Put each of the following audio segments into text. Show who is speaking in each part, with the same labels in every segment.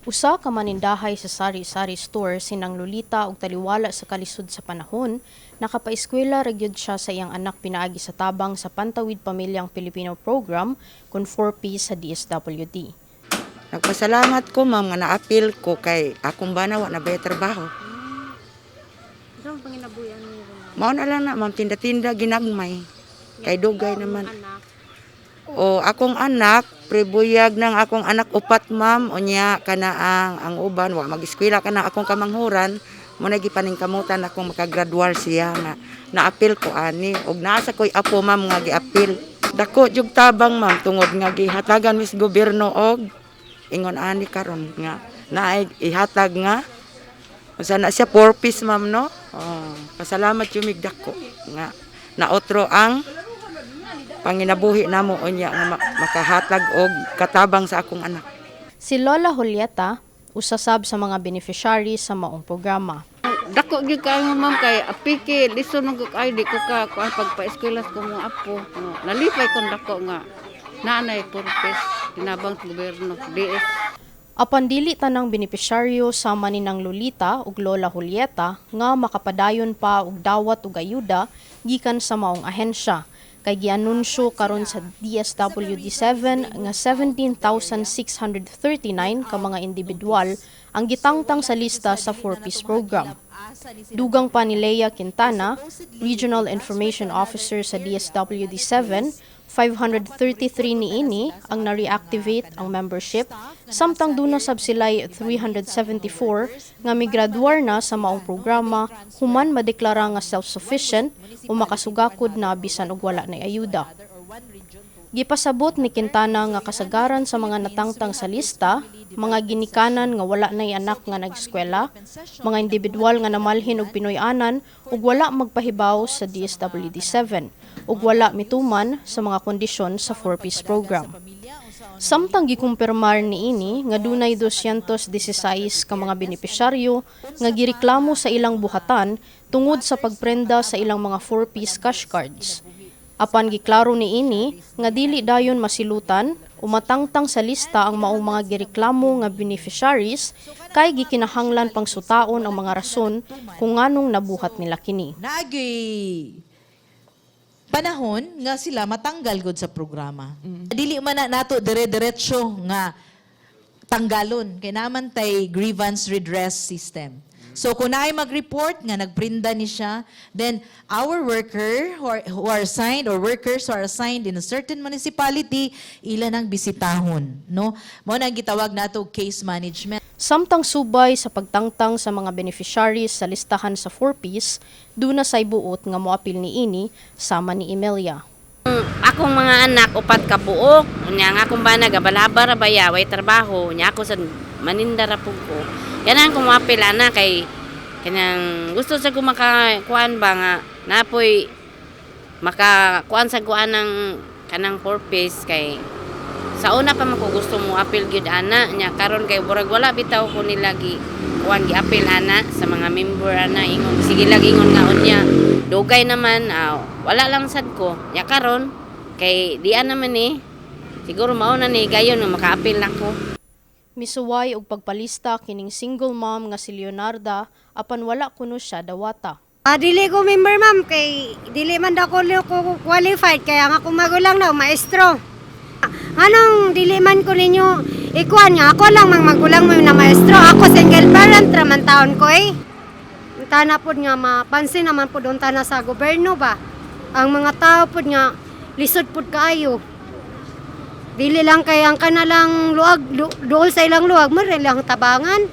Speaker 1: Usa ka manindahay sa sari-sari store si Nang Lolita og taliwala sa kalisod sa panahon, nakapaeskwela ra gyud siya sa iyang anak pinaagi sa tabang sa Pantawid Pamilyang Pilipino Program kon 4P sa DSWD.
Speaker 2: Nagpasalamat ko, ma'am, nga naapil ko kay akong bana wa na bay trabaho.
Speaker 3: Unsa man panginabuhian ninyo ron?
Speaker 2: Mao na lang na, ma'am, tinda-tinda ginagmay. Kay dugay naman.
Speaker 3: Anak?
Speaker 2: O akong anak, prebuyag ng akong anak upat, ma'am, unya kana ang uban wa mag-eskwela, kana akong kamanghuran mo na gipaningkamutan akong makagraduar siya nga naapil ko ani og naa sa koy apo, ma'am, nga giapil. Dako jug tabang, ma'am, tungod nga gihatagan mis gobyerno og ingon ani karon nga naay ihatag nga unsa na siya, four piece, ma'am, no? Oh, pasalamat jud mig dako nga naotro ang panginabuhi namo unya nga makahatag og katabang sa akong anak.
Speaker 1: Si Lola Julieta, usa sab sa mga beneficiary sa maong programa.
Speaker 4: Dako gyud kaayo, ma'am, kay apiki lisod man gyud kaayo, di ko ka kuan pagpa-eskwela sa akong mga apo. No, nalipay kon dako nga naanay purpose tinabang sa gobyerno DS.
Speaker 1: Apan dili tanang benepisyaryo sama ni nang Lolita ug Lola Julieta nga makapadayon pa og dawat og ayuda gikan sa maong ahensya kay gianunsyo karon sa DSWD 7 nga 17,639 ka mga individual ang gitangtang sa lista sa 4Ps program. Dugang pa ni Leia Quintana, Regional Information Officer sa DSWD 7, 533 niini ang na-reactivate ang membership, samtang duna sab sila'y 374 nga migraduar na sa maong programa human madeklara nga self-sufficient o makasugakod na bisan og wala na ayuda. Gipasabot ni Quintana nga kasagaran sa mga natangtang sa lista, mga ginikanan nga wala nay anak nga nag-eskwela, mga individual nga namalhin og Pinoy-anan ug wala magpahibaw sa DSWD 7 ug wala mituman sa mga kondisyon sa 4Ps program. Samtang gikumpirmar niini nga dunay 216 ka mga benepisyaryo nga gireklamo sa ilang buhatan tungod sa pagprenda sa ilang mga 4Ps cash cards. Apan giklaro niini nga dili dayon masilutan o matangtang sa lista ang maong mga gireklamo nga beneficiaries kay gikinahanglan pang sutaon ang mga rason kung nganong nabuhat nila kini.
Speaker 5: Naagyoy panahon nga sila matanggal gud sa programa. Dili man na nato dire-diretso nga tanggalon kay naman tay grievance redress system. So kung naay mag-report nga nagprinda ni siya, then our worker who are assigned or workers who are assigned in a certain municipality, ila nang bisitahon, no? Mao na ang gitawag nato og case management.
Speaker 1: Samtang subay sa pagtangtang sa mga beneficiaries sa listahan sa 4Ps, duna say buot nga moapil niini sama ni Emilia.
Speaker 6: Akong mga anak upat ka buok. Unya ang akong bana gabalaba ra baya, way trabaho. Unya ako sa maninda ra pud ko. Ganahan ko moapil ana kay kanang gusto sa ko maka kuan ba nga napoy maka kuan sa kuan ng kanang purpose kay sa una pa man ko gusto mo apil gyud ana. Nya karon kay murag wala bitaw ko nila gi kuan gi apil ana sa mga member ana, ingon sige lang, ingon nga unya dugay naman, wala lang sad ko. Nya karon kay dian naman eh, siguro mao na ni gayon nga makaapil na ko.
Speaker 1: Misuway og pagpalista kining single mom nga si Leonarda apan wala kuno siya dawata.
Speaker 7: Ah, dili ko member, ma'am, kay dili man daw ko qualified kaya nga akong magulang daw maestro. Anong dili man ko ninyo ikuan nga ako lang mang magulang mo na maestro? Ako single parent ra man taon ko eh. Unta na pod nga mapansin naman pod unta na sa gobyerno ba. Ang mga tao pod nga lisod pod kaayo. Dili lang kay ang kanalang luag duol sa ilang luag mo lang tabangan.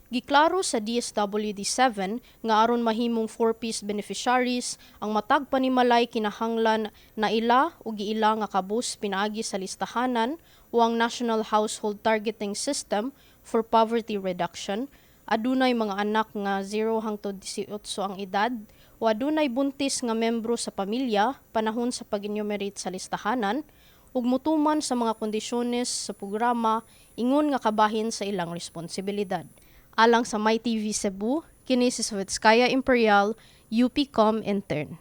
Speaker 1: Giklaro sa DSWD 7 nga aron mahimong 4Ps beneficiaries, ang matag panimalay kinahanglan na ila o giila nga kabus pinaagi sa listahanan o ang National Household Targeting System for Poverty Reduction, adunay mga anak nga 0 hangtod 18 ang edad, o adunay buntis nga membro sa pamilya panahon sa pag-enumerate sa listahanan, ug mutuman sa mga kondisyones sa programa ingon nga kabahin sa ilang responsibilidad. Alang sa MyTV Cebu, kini si Svetskaya Imperial, UPCom intern.